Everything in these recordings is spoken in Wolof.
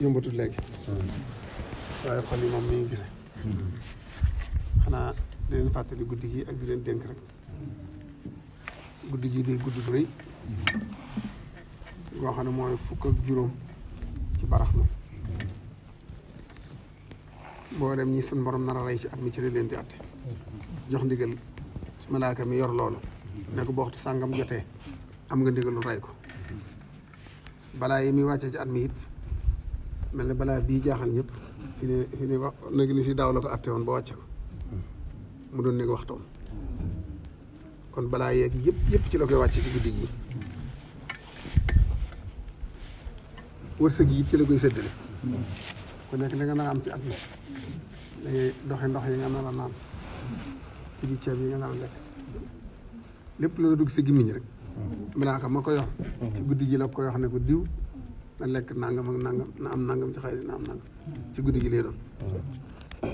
yombatul léegi waaye xol yi moom mi ngi gise xanaa di leen fàttali guddi gi ak di leen dénk rek guddi gi day guddi gu rëy goo xam ne mooy fukk ak juróom ci barax na boo dem ñi sun borom nar a rey ci at mi ci la leen di atte jox ndigal malaaka mi yor loolu ne ko boo waxtu sàngam jotee am nga ndigalu rey ko balaa yi muy wàccee ci at mi it mel ne balaa bii jaaxal ñëpp fi ne wax nag ni si daaw la ko atte woon ba wàcce ko mu doon nekk waxtoom kon balaa yeeg yëpp ci la koy wàcce ci guddi gi wërsëg yi ci la koy séddale ku nekk li nga nar a am ci at mi dangay doxe ndox yi nga nar a naan ci bi ceeb yi nga nar a lekk lépp la dugg sa gimmiñ rek malaaka ma ko yor ci guddi gi la koy wax ne ko diw na lekk nangam ak nangam na am nangam ci xaalis na am nangam ci guddi gi lay doon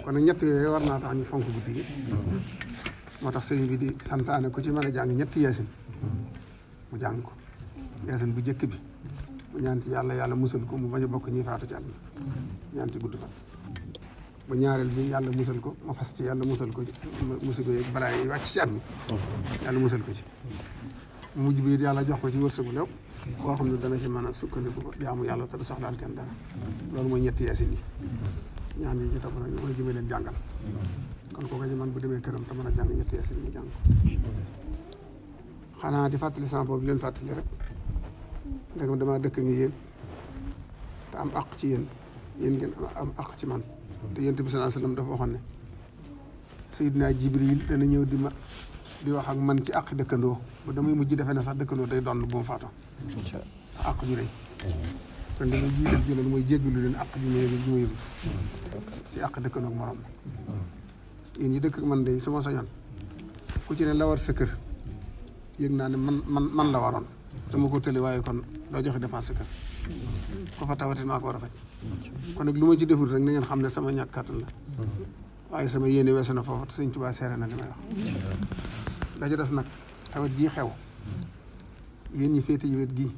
kon nag ñett yooyu war naa tax ñu fonk guddi gi moo tax sëñ bi di santaane ku ci mën a jàng ñetti yeesin mu jàng ko yeesin bu jëkk bi mu ñaan ci yàlla musal ko mu bañ a bokk ñuy faatu ci at mi ñaan ci gudd fan bu ñaareel bi yàlla musal ko ma fas ci yàlla musal ko ci musal ko yeeg balaa yi wàcc ci at mi yàlla musal ko ci mu mujj bi yàlla jox ko ci wërsëgu lew boo xam ne dana ci mën a sukkandiku ko jaamu yàlla te du soxlaal kenn dara loolu mooy ñetti yeesin yi ñaan yi ci topp nag mooy jëmee leen jàngal kon kooku ci man bu demee këram te mën a jàng ñetti yeesin yi mu jàng ko xanaa di fàttali sama bopp di leen fàttali rek ndegam damaa dëkk ngi yéen te am àq ci yéen ngeen am àq ci man te yonent bi sallallahu alayhi wasallam dafa waxoon ne Seydina Jibril dana ñëw di wax ak man ci àq dëkkandoo ba damay mujj defe ne sax dëkkandoo day doon bu mu faatoo àq ju rëy kon dama jiital jëloon mooy jéggalu leen àq ju ma yëgul ci àq dëkkandoo ak morom yéen ñi dëkk ak man de su ma sañoon ku ci ne la war sa kër yëg naa ne man la waroon dama ko tëli waaye kon doo joxe dépense sa kër ko fa tawati maa ko war a faj kon nag lu ma ci deful rek na ngeen xam ne sama ñàkk kàttan la waaye sama yéene weesu na foofu te Sëñ Tuubaa seere na li may wax daja des nag tawat jii xew yéen ñi féete yi wet gii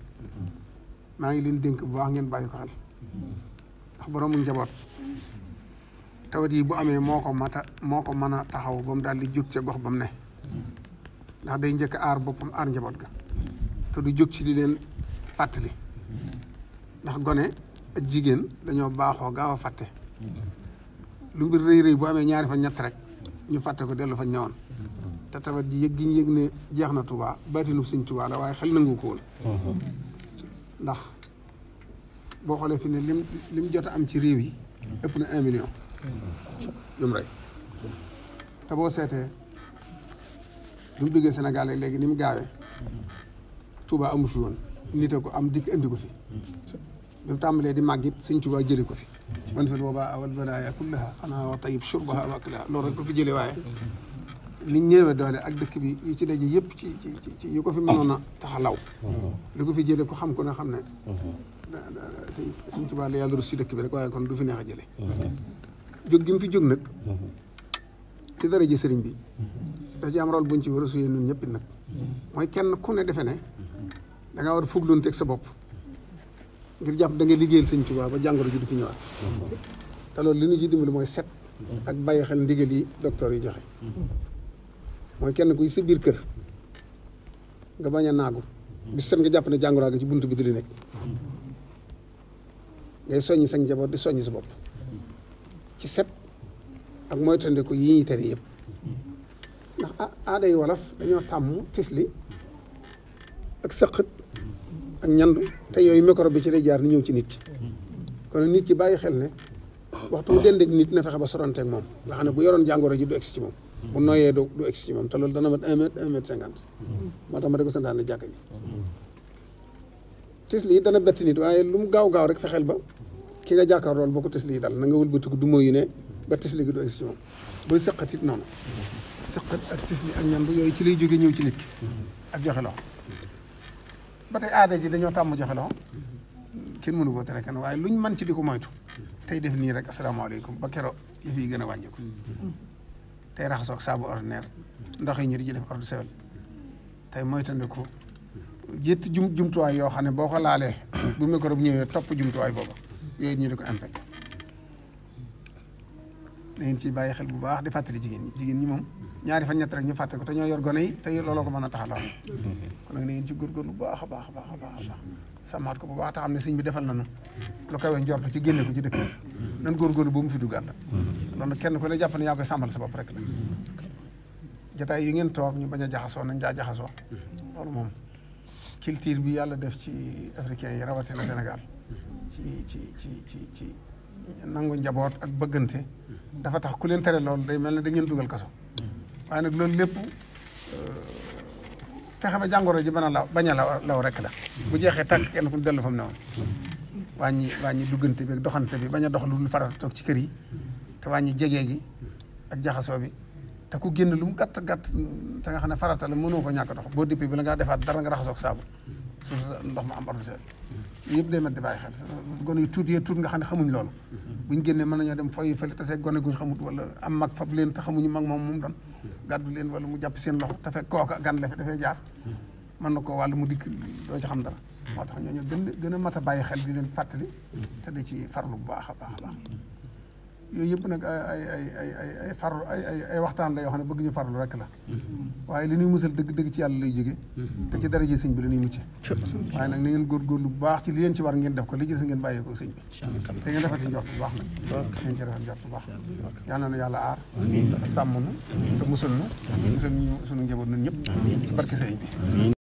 maa ngi leen dénk bu baax ngeen bàyyi ko xel ndax boroomu njaboot tawat yi bu amee moo ko mën a taxaw ba mu daal di jóg ca gox ba mu ne ndax day njëkk aar boppam aar njaboot ga te du jóg ci di leen fàttali ndax gone ak jigéen dañoo baaxoo gaaw a fàtte lu mbir rëy bu amee ñaari fa ñett rek ñu fàtte ko dellu fa ñëwoon te tawat ji yëg gi ñu yëg ne jeex na Tuubaa baatinu Sëñ Tuubaa la waaye xel nangu ko woon ndax boo xoolee fi ne lim jot a am ci réew yi ëpp na 1 million yum rey te boo seetee bi mu duggee Sénégal léegi ni mu gaawee Tuubaa amu fi woon nit a ko am dikk indi ko fi bi mu tàmbalee di màggit Sëñ Tuubaa jële ko fi man fi boobaa awal balaaya kullaha xanaa wa tayib shurbaha wa aklaha loolu rek ko fi jële waaye li ñëwee doole ak dëkk bi yi ci daje yëpp ci yu ko fi mënoon a taxalaw li ko fi jële ko xam ko ne xam ne Sëñ Tuubaa la yàlla rus si dëkk bi rek waaye kon du fi neex a jële jóg gi mu fi jóg nag ci dara ji sëriñ bi da ci am rôle buñ ci war a suyee ñun ñëpp nag mooy kenn ku ne defe ne da ngaa war a fugloon teg sa bopp ngir jàpp da ngay liggéeyal Sëñ Tuubaa ba jàngoro ji du fi ñëwaat te loolu li ñu ci dimbali mooy set ak bàyyi xel ndigal yi docteur yi joxe mooy kenn kuy sa biir kër nga bañ a naagu bis set nga jàpp ne jàngoro gi ci buntu bi di nekk ngay soññi sa njaboot di soññi sa bopp ci set ak moytandiku yi ñuy tere yëpp ndax aaday wolof dañoo tàmm tisli ak sëqët ak ñandu te yooyu microbe bi ci lay jaar ni ñëw ci nit ki kon nit ki bàyyi xel ne waxtu mu dendeeg nit na fexe ba soronteeg moom nga xam ne bu yoroon jàngoro ji du egsi ci moom bu nooyee du egsi ci moom te loolu dana mat 1 mètre 50 moo tax ma di ko santaane jàkka ji tisli yi dana bett nit waaye lu mu gaaw rek fexeel ba ki nga jàkkaar loolu boo ko tisli yi dal na nga wëlbatiku du mooyu ne ba tisli gi du egsi ci moom booy sëqat it noonu sëqat ak tisli ak ñandu yooyu ci lay jóge ñëw ci nit ki ak joxe loxo ba tey aada ji dañoo tàmm joxe loxo kenn mënu koo tere kenn waaye luñ mën ci di ko moytu tey def nii rek asalaamaaleykum ba kero yëf yi gën a wàññiku tey raxasoog saabu ordinaire ndox yi ñu di def eau de Javel tey moytandiku jumtuwaay yoo xam ne boo ko laalee bu microbe ñëwee topp jumtuwaay booba yooyu ñu di ko infecté da ngeen ciy bàyyi xel bu baax di fàttali jigéen ñi moom ñaari fan ñett rek ñu fàtte ko te ñoo yor gone yi te looloo ko mën a taxaloo kon nag na ngeen ci góorgóorlu bu baax a baax a baax a baax a baax sàmmaat ko bu baax te xam ne sëñ bi defal nañu lu kawe njortu ci génne ko ci dëkk nan góorgóorlu ba mu fi duggaat nag loolu nag kenn ku ne jàpp ne yaa koy sàmmal sa bopp rek la jotaay yi ngeen toog ñu bañ a jaxasoo nañ daa jaxasoo loolu moom culture bi yàlla def ci africain yi rawatina Sénégal ci nangu njaboot ak bëggante dafa tax ku leen tere loolu day mel ne dañ leen dugal kaso waaye nag loolu lépp fexe ba jàngoro ji bañ a law rek la bu jeexee tàkk kenn ku dellu fa mu ne woon wàññi duggante bi ak doxante bi bañ a dox lu dul farata toog ci kër yi te wàññi jege gi ak jaxasoo bi te ku génn lu mu gàtt te nga xam ne farata la mënoo ko ñàkk dox boo dippee bi la ngaa defaat dara nga raxasoog saabu suuf ndox ma am ordinaire yëpp day mat di bàyyi xel gone yu tuut nga xam ne xamuñ loolu buñ génnee mën nañoo dem foy fële tasee gone guñ xamut wala am mag fab leen te xamuñu mag moom mu doon gàddu leen wala mu jàpp seen loxo te fekk kooka gan la fi dafay jaar mën na ko wàllu mu dikk doo ci xam dara moo tax ñooñu gën a mat a bàyyi xel di leen fàttali te di ci farlu bu baax a baax a baax yooyu yëpp nag ay farlu ay waxtaan la yoo xam ne bëgg ñu farlu rek la waaye li ñuy musal dëgg ci yàlla lay jóge te ci dara ji sëñ bi la ñuy mucce waaye nag na ngeen góorgóorlu bu baax ci li leen ci war ngeen def ko li ci ngeen bàyyee ko sëñ bi te ngeen defati njort bu baax nag ngeen ci defati njort bu baax yàlla na yàlla aar sàmm nu te musal nu musal ñu sunu njaboot nun ñëpp ci barke sëñ bi